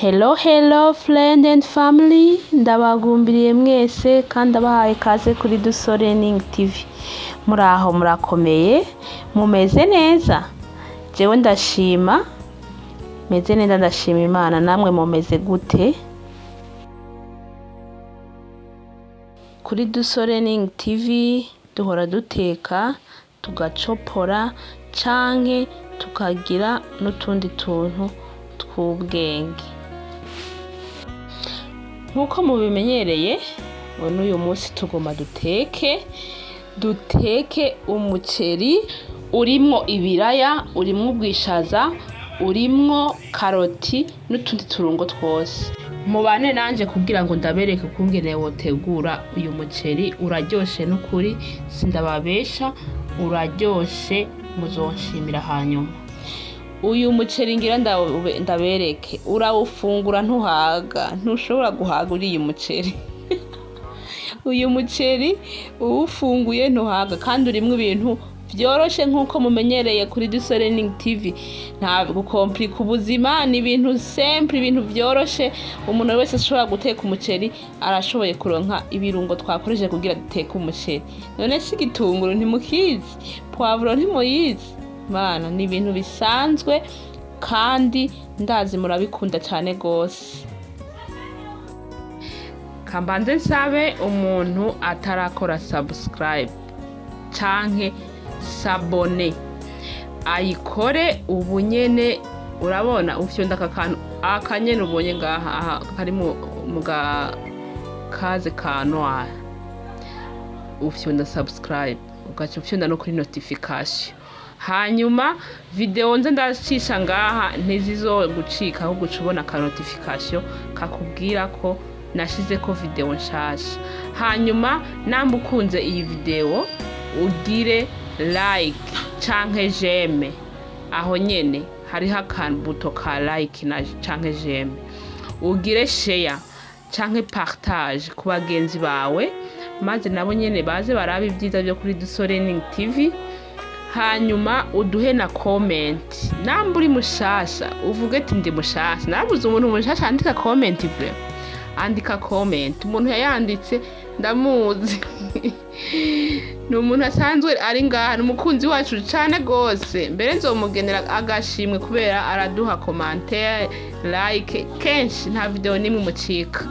Hello hello friend and family, ndabagumbiriye mwese kandi abahaye kaze kuri Dusorening TV. Muraho, murakomeye, mumeze neza? Jewe ndashima, meze neza, ndashima Imana. Namwe mumeze gute? Kuri Dusorening TV duhora duteka, tugacopora canke tukagira n'utundi tuntu tw'ubwenge. Nk'uko mubimenyereye, n'uyu munsi tugomba duteke umuceri urimwo ibiraya, urimwo ubwishaza, urimwo karoti n'utundi turungo twose. Mubane nanje kugira ngo ndabereke ukungene wotegura uyu muceri. Uraryoshe n'ukuri, sindababesha, uraryoshe, muzonshimira hanyuma. Uyu muceri ngira ndabereke, urawufungura ntuhaga, ntushobora guhaga uriye umuceri. Uyu muceri uwufunguye ntuhaga, kandi urimwo ibintu vyoroshe nk'uko mumenyereye kuri Dusorening TV. Nta gukomplika ubuzima, ni ibintu simple, ibintu vyoroshe. Umuntu wese ashobora guteka umuceri, arashoboye kuronka ibirungo twakoresheje kugira duteke umuceri. None si igitunguru ntimukizi, poivron ntimuyizi? Mana, ni ibintu bisanzwe kandi ndazi murabikunda cane gose. Kambanze nsabe umuntu atarakora subscribe canke s'abonner ayikore ubu nyene. Urabona ufyonda aka kantu akanyene ubonye ngaha, aha kari mu gakaze ka noir, ufyonda subscribe, ugaca ufyonda no kuri notification, hanyuma video nze ndacisha ngaha ntizizogucika, ahubwo uca ubona ka notification kakubwira ko nashizeko video nshasha. Hanyuma namba ukunze iyi video, ugire like canke j'aime. Aho nyene hariho akabuto ka like na canke j'aime. Ugire share canke partage ku bagenzi bawe, maze nabo nyene baze barabe ibyiza byo kuri Dusorening TV. Hanyuma uduhe na comment namba uri mushasha, uvuge ati ndi mushasha. Nabuze umuntu mushasha andika comment. Vraiment, andika comment. Umuntu yayanditse ndamuzi, ni umuntu asanzwe ari ngaha, ni umukunzi wacu cane gose. Mbere nzomugenera agashimwe kubera araduha commentaire, like kenshi, nta video nimwe umucika.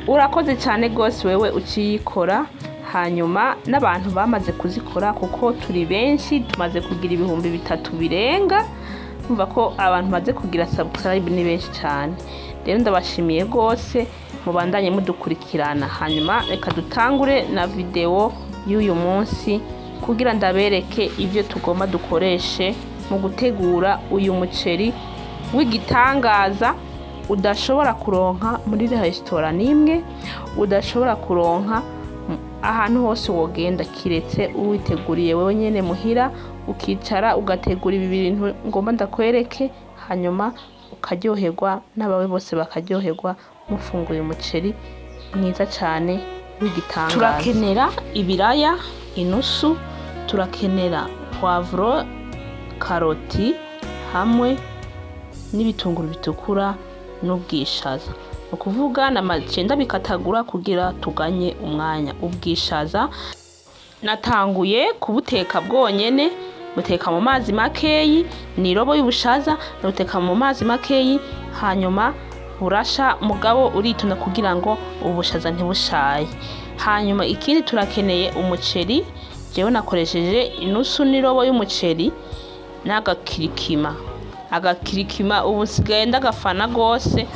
Urakoze cyane rwose wewe uciyikora. Hanyuma n'abantu bamaze kuzikora, kuko turi benshi, tumaze kugira 3000 birenga. Numva ko abantu baze kugira subscribe ni benshi cyane. Rero ndabashimiye rwose, mubandanye mudukurikirana. Hanyuma reka dutangure na video y'uyu munsi kugira ndabereke ibyo tugomba dukoreshe mu gutegura uyu muceri w'igitangaza udashobora kuronka muri resitora n'imwe, udashobora kuronka ahantu hose wogenda, kiretse uwiteguriye wewe nyene muhira, ukicara ugategura ibi bintu ngomba ndakwereke, hanyuma ukaryoherwa n'abawe bose bakaryoherwa, mufunguye umuceri mwiza cyane w'igitangaza. Turakenera ibiraya inusu, turakenera poivron, karoti hamwe n'ibitunguru bitukura n'ubwishaza. Ni ukuvuga namacenda bikatagura kugira tuganye umwanya. Ubwishaza natanguye kubuteka bwonyene, buteka mu mazi makeyi, ni irobo y'ubushaza, nabuteka mu mazi makeyi, hanyuma burasha, mugabo uritonda kugira ngo ubushaza ntibushaye. Hanyuma ikindi, turakeneye umuceri. Jewe nakoresheje inusu n'irobo y'umuceri n'agakirikima. Agakirikima ubu nsigaye ndagafana gose,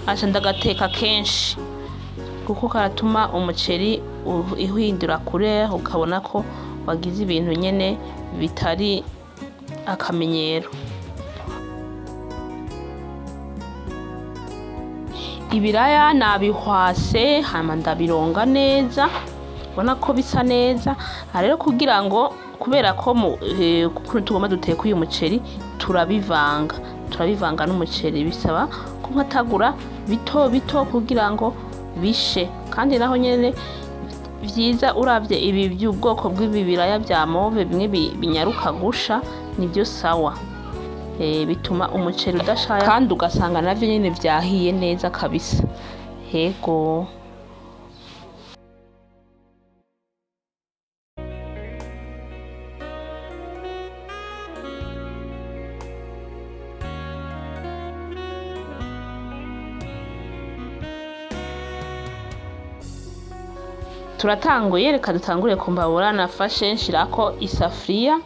aca ndagateka kenshi kuko karatuma umuceri uhindura couleur, ukabona ko wagize ibintu nyene bitari akamenyero. Ibiraya nabihwase, hama ndabironga neza, ubona ko bisa neza. Aha rero kugira ngo, kubera ko ukuntu tugomba duteka uyu muceri, turabivanga n'umuceri, bisaba ko nkatagura bito bito kugira ngo bishe. Kandi naho nyene vyiza, uravye ibi by'ubwoko bw'ibi biraya vya mauve, bimwe binyaruka gusha, nibyo sawa. Bituma umuceri udashaya kandi ugasanga navyo nyene vyahiye neza kabisa. Hego. Turatanguye, reka dutangure ku mbabura. Nafashe nshirako isafuriya,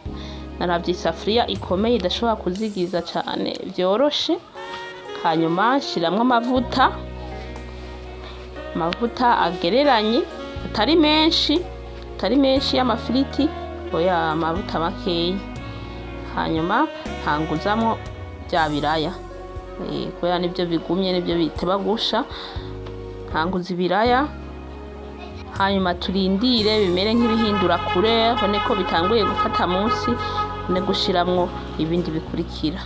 naravye isafuriya ikomeye idashobora kuzigiza cane vyoroshe, hanyuma nshiramwo amavuta, amavuta agereranye, atari menshi, atari menshi y'amafiriti, oya, amavuta makeyi. Hanyuma ntanguzamwo vya biraya, kubera nivyo bigumye, nivyo biteba gusha. Ntanguza ibiraya, hanyuma turindire bimere nk'ibihindura kure, ubone ko bitanguye gufata munsi, ne gushiramwo ibindi bikurikira.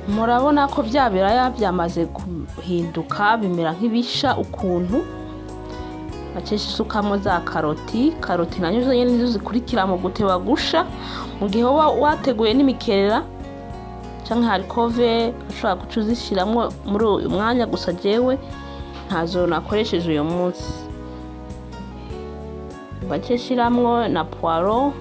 Murabona ko vya biraya vyamaze guhinduka, bimera nk'ibisha ukuntu. Naciye nsukamwo za karoti. Karoti nazo nyene nizo zikurikira mu guteba gusha. Mu gihe woba wateguye n'imikerera canke harikove, ushobora guca uzishiramwo muri uyu mwanya, gusa jewe ntazo nakoresheje uyu munsi. Bace nshiramwo na poiro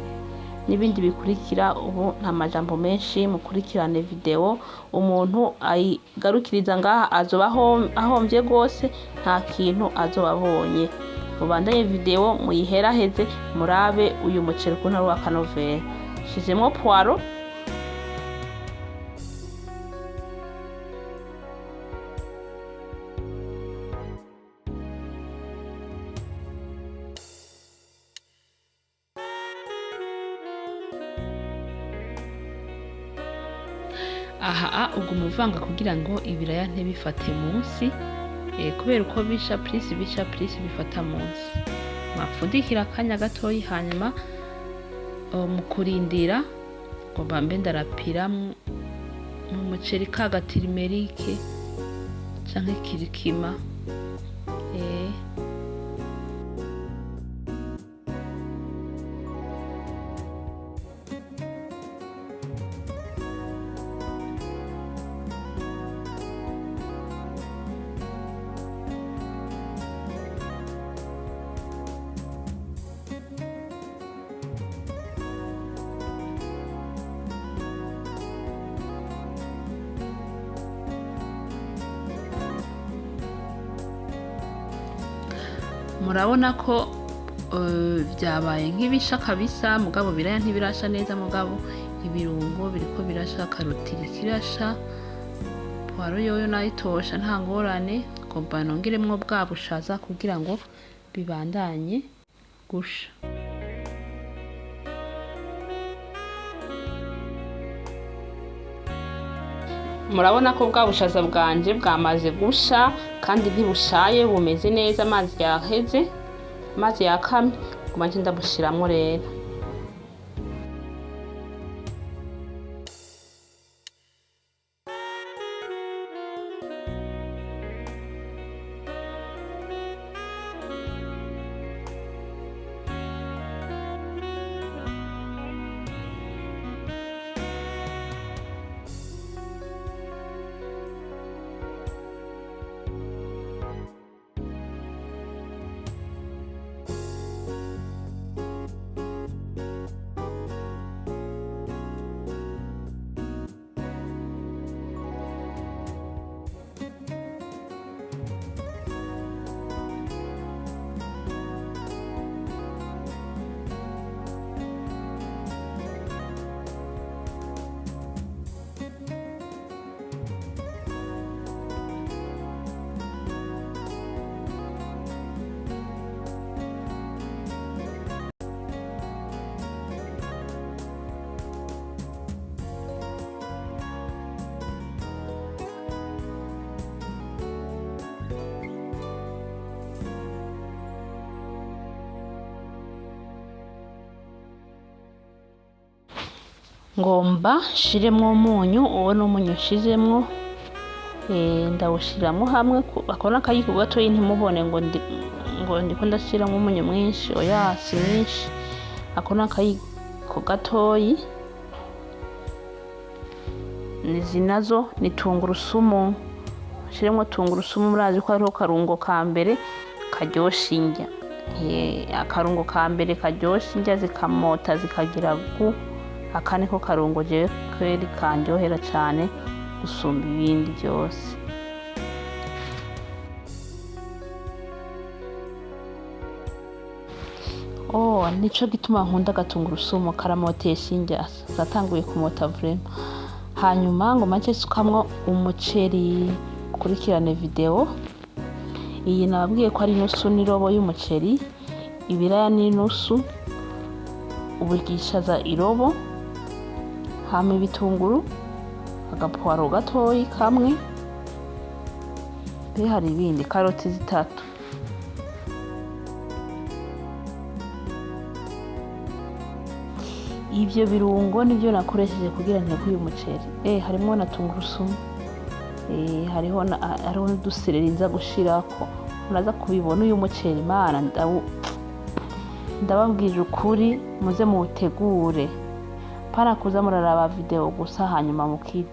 n'ibindi bikurikira. Ubu nta majambo menshi, mukurikirane video. Umuntu ayigarukiriza ngaha azoba ahomvye gose, nta kintu azoba abonye. Mubandanye video muyiheraheze, murabe uyu muceri ukuntu ari uw'akanovera. Nshizemwo poiro. Aha uguma uvanga kugira ngo ibiraya ntibifate munsi, kubera uko bisha plus bisha plus bifata munsi. Mapfundikira akanya gatoyi, hanyuma mu kurindira ngomba mbe ndarapira mu muceri ka gatirimerike canke curcuma. Murabona ko vyabaye nk'ibisha kabisa, mugabo biraya ntibirasha neza, mugabo ibirungo biriko birasha, karoti iriko irasha, poiro yoyo nayo itosha nta ngorane. Ngomba nongeremwo bwa bushaza kugira ngo bibandanye gusha. Murabona ko bwa bushaza bwanje bwamaze gusha kandi ntibushaye, bumeze neza, amazi yaheze, amazi yakamye. Ngomba nce ndabushiramwo rero. Ngomba nshiremwo umunyu, uwo ni umunyu nshizemwo. Ndawushiramwo hamwe ako n'akayiko gatoyi, ntimubone ngo ngo ndiko ndashiramwo umunyu mwinshi, oya si mwinshi, ako n'akayiko gatoyi. Izi nazo ni tungurusumu, ushiremwo tungurusumu. Murazi ko hariho karungo ka mbere karyosha indya. Akarungo ka mbere karyosha indya zikamota zikagira gu, aka niko karungo jewe kweri kandyohera cane gusumba ibindi vyose. Oh, nico gituma nkunda agatungurusumu, karamotesha indya, zatanguye kumota vraiment. Hanyuma ngo mace sukamwo umuceri. Kurikirane video iyi, nababwiye ko ari inusu n'irobo y'umuceri, ibiraya n'inusu, ubwishaza irobo, hama ibitunguru agapuwaro gatoyi kamwe, mbe hari ibindi, karoti 3. Ivyo birungo nivyo nakoresheje kugira nteke uyu muceri. Harimwo na tungurusumu, hariho na hariho n'udusereri nza gushirako, muraza kubibona. Uyu muceri Mana, ndababwije ukuri, muze muwutegure, pana kuza muraraba video gusa hanyuma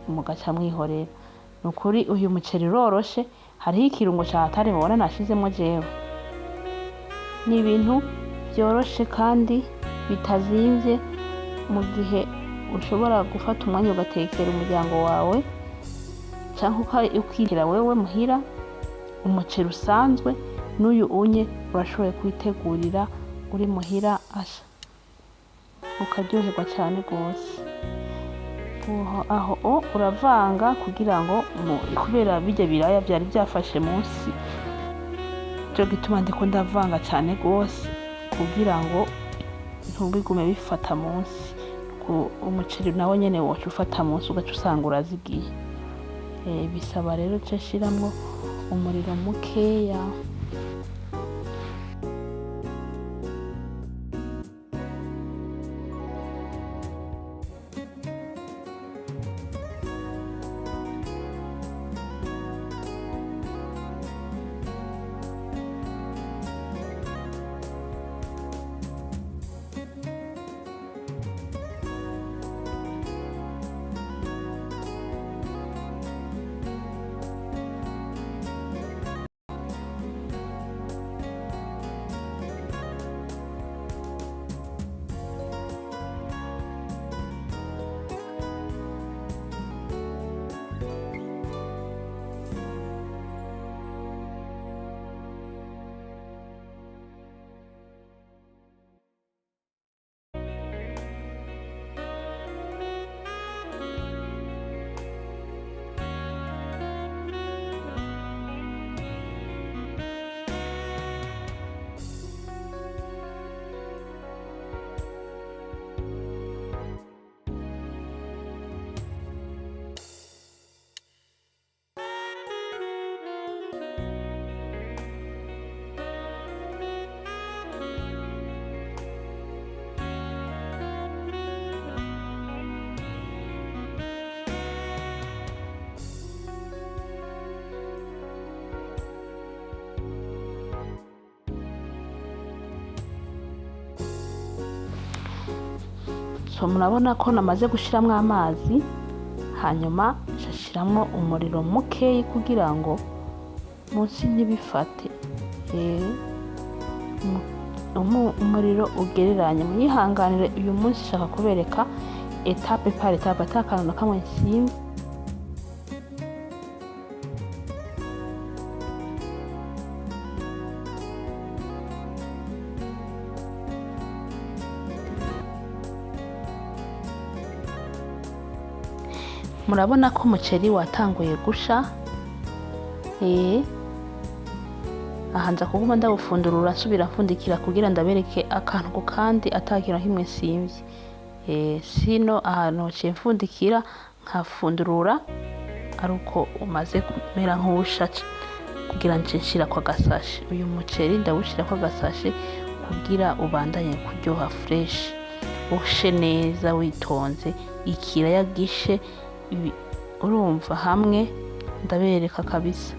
mugaca mwihorera. Nukuri uyu muceri uroroshe, hariho ikirungo ca hatari mubona nashizemwo jewe. Ni ibintu vyoroshe kandi bitazimvye, mu gihe ushobora gufata umwanya ugatekera umuryango wawe canke ukirira wewe muhira umuceri usanzwe, n'uyu unye urashoboye kuwitegurira uri muhira, asha ukaryoherwa cane gose. Aho uravanga kugira ngo kubera birya biraya vyari vyafashe munsi, nico gituma ndiko ndavanga cane gose kugira ngo ntubigume bifata munsi. Umuceri nawo nyene woca ufata munsi ugaca usanga urazigiye. Bisaba rero ce shiramwo umuriro mukeya. So murabona ko namaze gushiramwo amazi, hanyuma nshashiramwo umuriro mukeyi kugira ngo munsi ntibifate. Umuriro ugereranye, munyihanganire uyu munsi nshaka kubereka étape par étape, ata kantu na kamwe nsimvye. Murabona ko umuceri watanguye gusha. Aha nza kuguma ndawufundurura nsubira mfundikira kugira ndabereke akantu ku kandi ata kintu na kimwe nsimvye. Sino ahantu nciye mfundikira nkafundurura ari uko umaze kumera nk'uwusha, kugira nce nshirako agasashe. Uyu muceri ndawushirako agasashe kugira ubandanye kuryoha fresh, ushe neza witonze, ikiraya gishe, urumva hamwe. Ndabereka kabisa.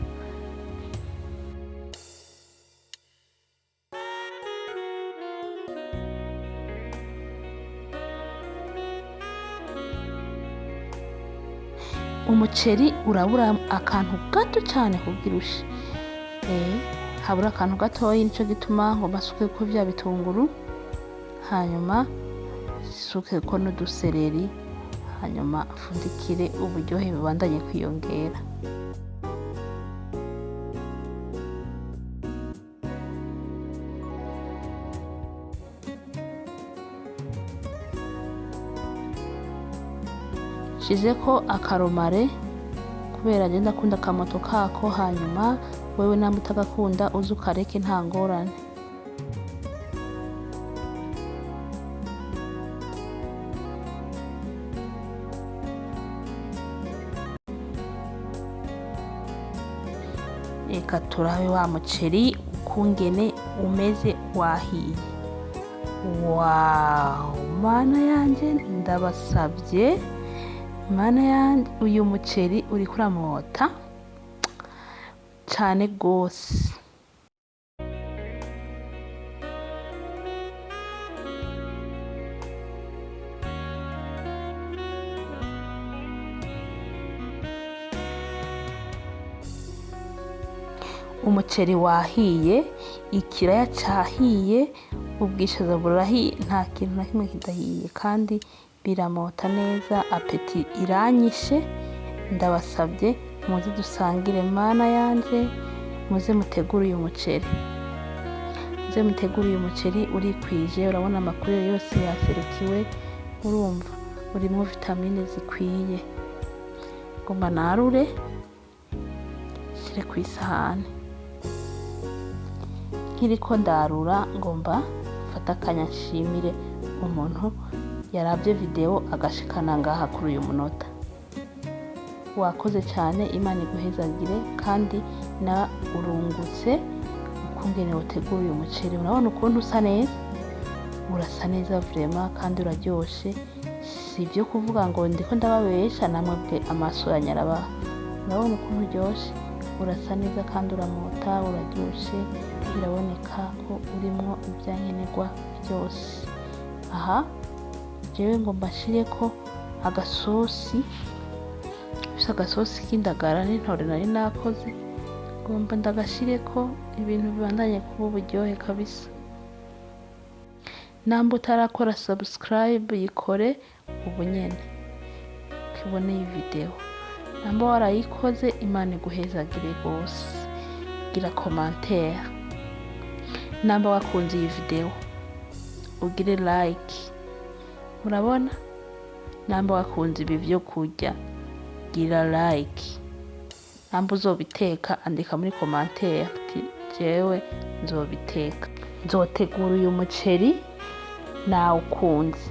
Umuceri urabura akantu gato cyane kugira ushe. Habura akantu gatoyi, nico gituma ngo mbasukeko vya bitunguru, hanyuma sukeko n'udusereri, hanyuma mfundikire uburyohe bubandanye kwiyongera. Nshizeko akaromare kubera je ndakunda akamoto kako, hanyuma wewe namba utagakunda uze ukareke, nta ngorane. Reka turabe wa muceri ukungene umeze, wahiye. Wawu, Mana yanje, ndabasavye, Mana yanje, uyu muceri uriko uramota cane gose. Umuceri wahiye, ikiraya cahiye, ubwishaza burahiye, nta kintu na kimwe kidahiye kandi biramota neza. Appétit iranyishe. Ndabasavye muze dusangire. Mana yanje, muze mutegure uyu muceri, muze mutegure uyu muceri, urikwije. Urabona amakuru yose yaserukiwe, urumva urimwo vitamine zikwiye. Ngomba narure nshire kw'isahani. Nkiriko ndarura, ngomba mfate akanya nshimire umuntu yaravye video agashikana ngaha kuri uyu munota. Wakoze cyane, Imana iguhezagire, kandi na urungutse ukungene utegura uyu muceri. Urabona ukuntu usa neza, urasa neza vraiment, kandi uraryoshe. Si ibyo kuvuga ngo ndiko ndababesha, namwe bwe amaso yanyu arabaha. Urabona ukuntu uryoshe, urasa neza kandi uramota, uraryoshe, biraboneka ko urimwo ibyankenerwa byose. Aha jewe ngo mbashireko agasosi, ufise agasosi k'indagara n'intore nari nakoze, ngomba ndagashireko ibintu bibandanye kuba uburyohe kabisa. Namba utarakora subscribe, yikore ubu nyene ukibone iyi video. Namba warayikoze, Imana iguhezagire rwose. Gira commentaire namba wakunze iyi video, ugire like. Murabona, namba wakunze ibi vyo kurya, gira like. Namba uzobiteka, andika muri commentaire ati jewe nzobiteka, nzotegura uyu muceri nawukunze.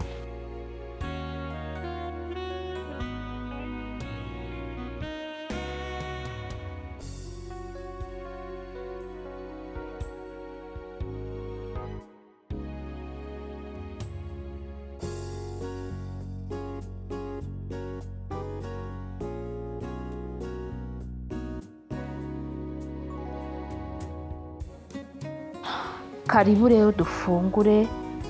Karibu rero dufungure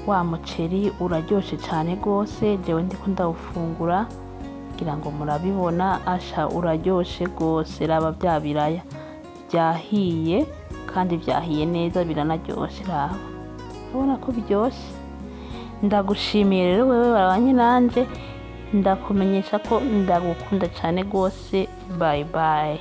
wa muceri, uraryoshe cyane rwose. Jewe ndiko ndawufungura kugira ngo murabibona. Asha, uraryoshe rwose. Raba bya biraya byahiye, kandi byahiye neza, biranaryoshe. Raba, urabona ko biryoshe. Ndagushimiye rero wewe babanye nanje, ndakumenyesha ko ndagukunda cyane rwose. Bye bye.